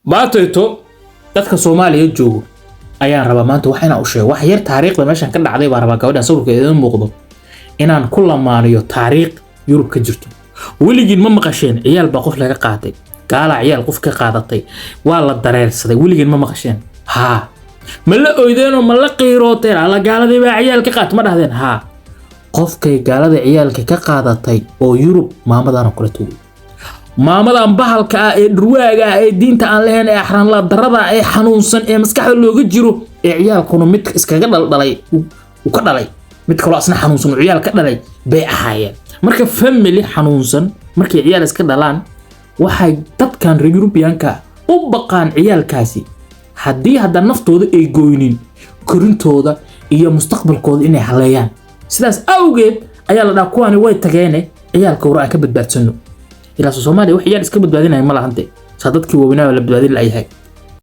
Maantayto dadka Soomaaliya joogo ayaan rabaa maanta wax inaan u sheego. Wax yar taariikhda meeshan ka dhacday baan rabaa, gabadhan sawirka idin muuqdo, inaan ku lamaaniyo taariikh Yurub ka jirto. Weligiin ma maqasheen ciyaal baa qof laga qaatay, gaalaa ciyaal qof ka qaadatay, waa la dareersaday? Weligiin ma maqasheen? Haa. Ma la oydeenoo ma la qiirooteen? "Alla, gaaladii baa ciyaal ka qaatay," ma dhahdeen? Haa. Qofkay gaalada ciyaalka ka qaadatay oo Yurub maamadan oo kale togay, maamadan bahalka ah ee dhurwaaga ah ee diinta aan lahayn ee axraanla darada ee xanuunsan ee maskaxda looga jiro ee ciyaalkuna mid iskaga dhaldhalay uu ka dhalay, mid kaloo asna xanuunsan uu ciyaal ka dhalay bay ahaayeen. Marka family xanuunsan markay ciyaal iska dhalaan, waxay dadkan reer Yurubiyaanka u baqaan ciyaalkaasi haddii hadda naftooda ay goynin, korintooda iyo mustaqbalkooda inay haleeyaan. Sidaas awgeed ayaa la dhaha, kuwani way tageene, ciyaalka hore aan ka badbaadsano. Ilaa Soomaaliya wax ciyaal iska badbaadinaya ma lahante, saa dadkii waaweynaa la badbaadin layahay.